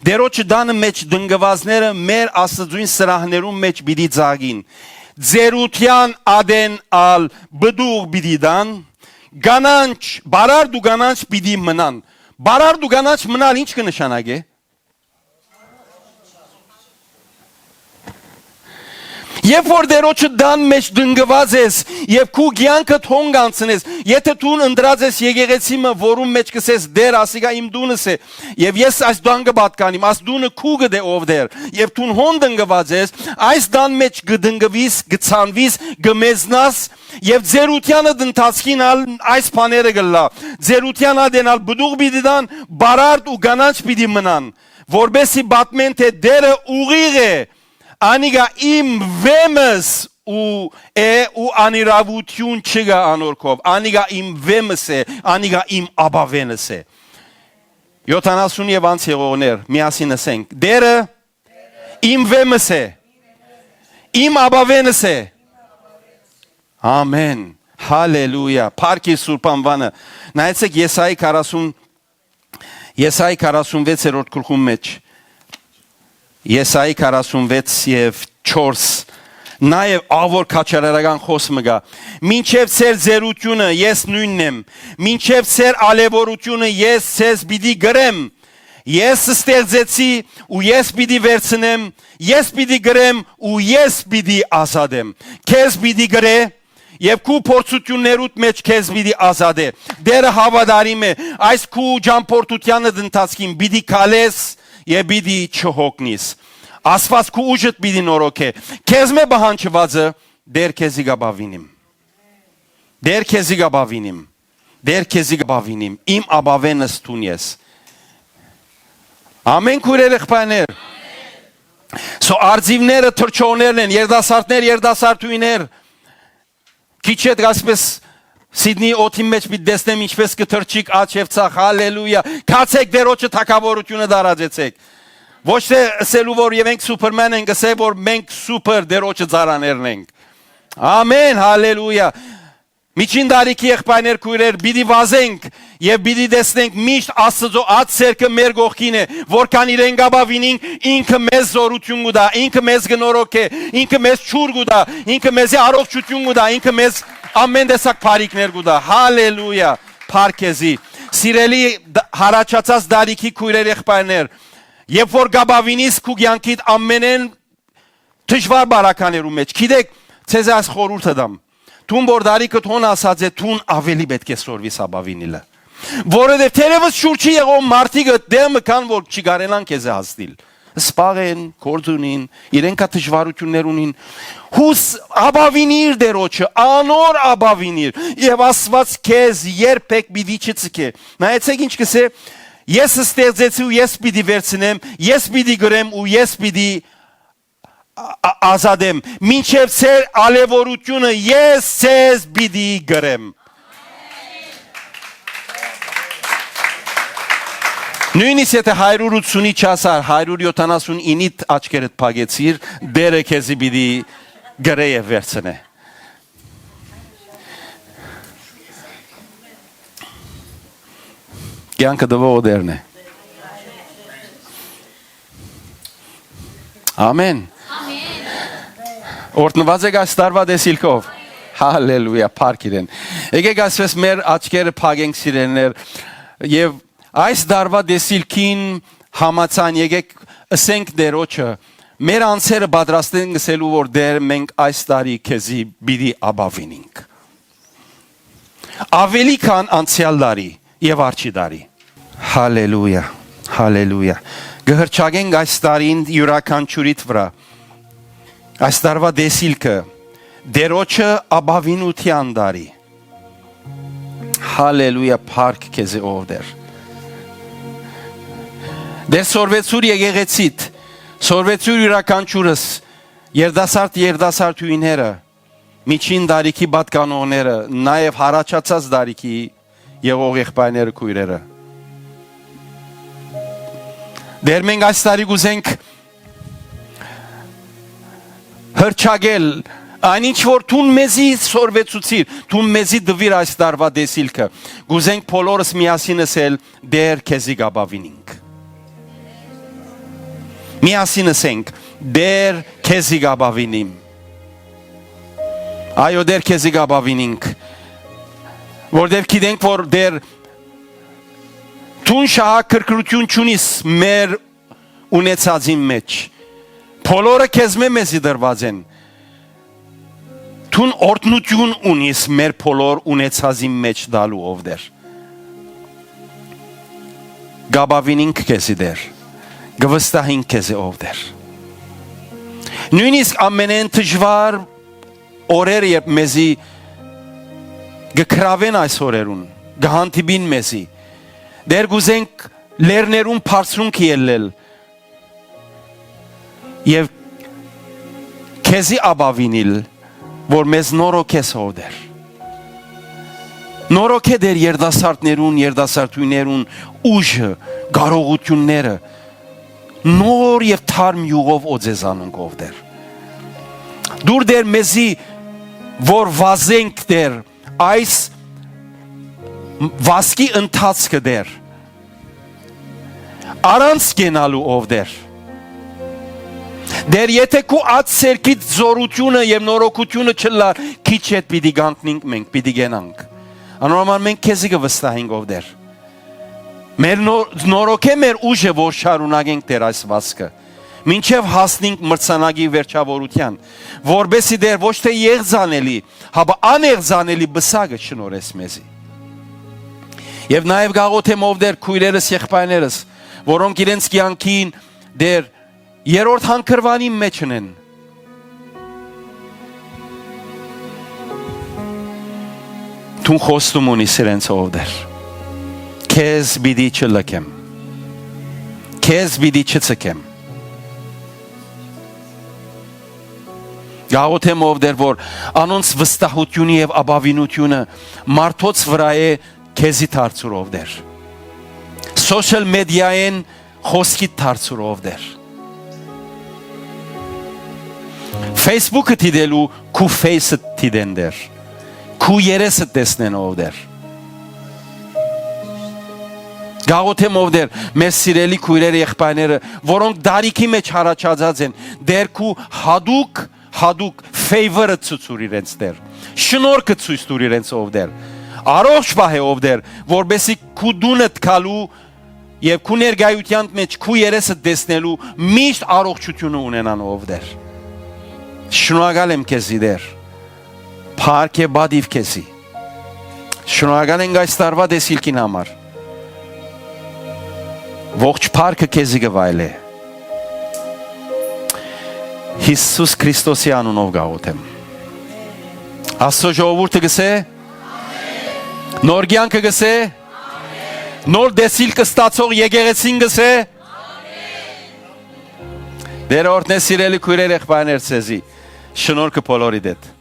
Տէրոջը տանը մեջ տնկուածները մեր Աստուծոյն սրահներուն մեջ պիտի ծաղկին։ Ծերութեան ատեն ալ պտուղ պիտի տան, կանանչ, բարարդ ու կանանչ պիտի մնան։ Բարարդ ու կանանչ մնալ ի՞նչ կը նշանակէ։ Երբ որ Տէրոջը տան մէջ տնկուած ես եւ քու կեանքդ հոն կանցնես, եթէ դուն ընտրած ես եկեղեցի մը, որուն մէջ կ'ըսես, «Տէր, ասիկա իմ տունս է, եւ ես այս տան կը պատկանիմ, այս տունը քուկդ է, ով Տէր», եւ դուն հոն տնկուած ես, այս տան մէջ կը տնկուիս, կը ցանուիս, կը մեզնաս, եւ ծերութեանդ ընթացքին ալ այս բաները կ'ըլլայ։ Ծերութեան ատեն ալ պտուղ պիտի տան, բարարդ ու կանանչ պիտի մնան, որպէսզի պատմեն թէ Տէրը ուղիղ է, անիկա իմ վեմս ու է ու անիրաւութիւն չկայ անոր քով, անիկա իմ վեմս է, անիկա իմ ապաւենս է։ Յոթանասուն եւ անց եղողներ, միասին ըսենք. «Տէրը իմ վեմս է, իմ ապաւենս է»։ Ամեն։ Հալելույա։ Փառք իր սուրբ անուանը։ Նայեցեք Եսայի քառասուն, Եսայի քառասունվեցերորդ գլխուն մէջ։ Եսայի քառասունվեց եւ չորս։ Նաեւ ահ որ քաջալերական խօս մը կայ. «Մինչեւ ձեր ծերութիւնը ես նոյնն եմ, մինչեւ ձեր ալեւորութիւնը ես ձեզ պիտի կրեմ, ես ստեղծեցի ու ես պիտի վերցնեմ, ես պիտի կրեմ ու ես պիտի ազատեմ»։ Քեզ պիտի կրէ եւ քու փորձութիւններուդ մէջ քեզ պիտի ազատէ։ Տէրը հաւատարիմ է, այս քու ճամբորդութեանդ ընթացքին պիտի քալես եւ պիտի չհոգնիս։ Աստուած քու ուժդ պիտի նորոգէ։ Քեզմէ պահանջուածը, Տէր, քեզի կ'ապաւինիմ։ Տէր, քեզի կ'ապաւինիմ։ Տէր, քեզի կ'ապաւինիմ։ Իմ ապաւենս դուն ես։ Ամեն քոյրեր, եղբայրներ։ Սո արծիվները թռչողներն են, երիտասարդներ, երիտասարդուհիներ։ Քիչ հետ այսպես Սիդնի օդին մէջ պիտի տեսնեմ ինչպես կը թռչիք աջ եւ ցախ, հալելույա։ Գացեք Տէրոջը թագաւորութիւնը տարածեցեք։ Ոչ թէ ըսելու որ եւ մենք սուպերմեն ենք, ըսե որ մենք սուպեր Տէրոջը ծառաներն ենք։ Ամեն, հալելույա։ Միջին տարիքի եղբայրներ, քոյրեր, պիտի վազենք եւ պիտի տեսնենք միշտ Աստծո աջ ձեռքը մեր կողքին է, որքան իրեն կ'ապաւինինք, ինքը մեզ զօրութիւն կու տայ, ինքը մեզ կը նորոգէ, ինքը մեզ ջուր կու տայ, ինքը մեզի առողջութիւն կու տայ, ինքը մեզ ամեն տեսակ բարիքներ կու տայ։ Հալելույա, փառք քեզի։ Սիրելի դ-, յառաջացած տարիքի քոյրեր, եղբայրներ, երբ որ կ'ապաւինիս քու կեանքիդ ամենէն դժուար բարականերու մէջ, գիտեք, ձեզ այս խորհուրդը տամ. դուն որ տարիքդ հոն ասած է, դուն ավելի պէտք է սորվիս ապաւինիլը։ Որովհետեւ թերեւս շուրջի եղող մարդիկ ըտ դեմը կան, որ չի կարենան քեզի հասնիլ։ Սպաղ են, գործ ունին, իրենք ա դժվարություններ ունին։ Հուս ապաւինիր Տէրոջը, անոր ապաւինիր, եւ Աստուած քեզ երբեք պիտի չցկէ։ Նայեցեք ինչ կսե. «Ես ստեղծեցի ու ես պիտի վերցնեմ, ես պիտի գրեմ ու ես պիտի ա-, ա-, ազատեմ։ Մինչեւ ձեր ալեւորութիւնը ես ձեզ պիտի գրեմ»։ Նոյնիսկ եթէ հարիւր ութսունի չասար, հարիւր յոթանասուն ինիդ աչքերդ փակեցիր, Տէրը քեզի պիտի գրէ եւ վերցնէ։ Կեանքը տուողը Տէրն է։ Ամեն։ Օրհնուած եք այս տարուա տեսիլքով։ Հալելույա, փառք իրեն։ Եկեք այսպես մեր աչքերը փակենք, սիրելիներ, եւ այս տարուա տեսիլքին համաձայն եկեք ըսենք Տէրոջը, մեր անձերը պատրաստենք ըսելու որ Տէր, մենք այս տարի քեզի պիտի ապաւինենք։ Ավելի քան անցեալ տարի եւ արջի տարի։ Հալելույա, հալելույա։ Կը հրճակենք այս տարին յուրաքանչյուրիդ վրայ։ Այս տարուա տեսիլքը, Տէրոջը ապաւինութեան տարի։ Հալելույա, փառք քեզի, ով Տէր։ Տէր, սորվեցուր եկեղեցիդ, սորվեցուր յուրաքանչյուրս, երիտասարդ, երիտասարդուհիները, միջին տարիքի պատկանողները, նաեւ յառաջացած տարիքի եղող եղբայրները, քոյրերը։ Տէր, մենք այս տարի կուզենք հրճակել այն ինչ որ դուն մեզի սորվեցուցիր, դուն մեզի տուիր այս տարուա տեսիլքը։ Կուզենք բոլորս միասին ըսել. «Տէր, քեզի կ'ապաւինինք»։ Միասին ըսենք. «Տէր, քեզի կ'ապաւինիմ»։ Այո, Տէր, քեզի կ'ապաւինինք, որտեւ գիտենք որ Տէր, դուն շահագրգռութիւն չունիս մեր ունեցածին մէջ։ Բոլորը քեզմէ մեզի տրուած են։ Դուն օրհնութիւն ունիս մեր բոլոր ունեցածին մէջ տալու, ով Տէր։ Կ'ապաւինինք քեզի, Տէր, կը վստահինք քեզի, ով Տէր։ Նոյնիսկ ամենէն դժուար օրերը, երբ մեզի կը գրաւեն այս օրերուն, կը հանդիպին մեզի, Տէր, կ'ուզենք լեռներուն բարձրունքը ելլել եւ քեզի ապաւինիլ, որ մեզ նորոգես, ով Տէր։ Նորոգէ, Տէր, երիտասարդներուն, երիտասարդուհիներուն ուժը, կարողութիւնները, նոր եւ թարմ յուղով օծե զանոնք, ով Տէր։ Տուր, Տէր, մեզի, որ վազենք, Տէր, այս վազքի ընթացքը, Տէր, առանց կենալու, ով Տէր։ Տէր, եթէ քու աջ սերքիդ զօրութիւնը եւ նորոգութիւնը չըլլար, քիչ յետ պիտի կանգնենք մենք, պիտի կենանք։ Անոր համար մենք քեզի կը վստահենք, ով Տէր։ Մեր նոր-, նորոգէ մեր ուժը, որ շարունակենք, Տէր, այս վազքը, մինչեւ հասնենք մրցանակի վերջաւորութեան, որպէսզի, Տէր, ոչ թէ եղձանելի, հապա անեղձանելի պսակը շնորհես մեզի։ Եւ նաեւ կ'աղօթեմ, ով Տէր, քոյրերս, եղբայրներս, որոնք իրենց կեանքին, Տէր, երրորդ հանգրուանին մէջ ընեն, դուն խոստում ունիս իրենց, ով Տէր։ Քեզ պիտի չլքեմ, քեզ պիտի չցկեմ։ Կ'աղօթեմ, ով Տէր, որ անոնց վստահութիւնը եւ ապաւինութիւնը մարդոց վրայ է, քեզի դարձուր, ով Տէր։ Սոշիալ մեդիայէն խօսքիդ դարձուր, ով Տէր։ Facebook-ը դիտելու քու face-ը դիտեն, Տէր, քու երեսը տեսնեն, ով Տէր։ Կ'աղօթեմ, ով Տէր, մեր սիրելի քոյրերը, եղբայրները, որոնք դարիքի մէջ յառաջացած են, Տէր, քու յատուկ, յատուկ favor-ը ցուցուր իրենց, Տէր, շնորհքը ցոյց տուր իրենց, ով Տէր, առողջ պահէ, ով Տէր, որպէսզի քու տունդ գալու եւ քու ներկայութեանդ մէջ քու երեսը տեսնելու միշտ առողջութիւնը ունենան, ով Տէր։ Շնորհակալ եմ քեզի, Տէր, փառք եւ պատիւ քեզի։ Շնորհակալ ենք այս տարուայ տեսիլքին համար։ Ողջ փառքը քեզի կը վայելէ։ Յիսուս Քրիստոսի անունով կ'աղօթեմ։ Աստուծոյ ժողովուրդը կ'ըսէ, նոր կեանքը կ'ըսէ, նոր տեսիլք ստացող եկեղեցին կ'ըսէ, Տէրը օրհնէ, սիրելի քոյրեր, եղբայրներ, ձեզի։ Շնորհքը բոլորիդ հետ։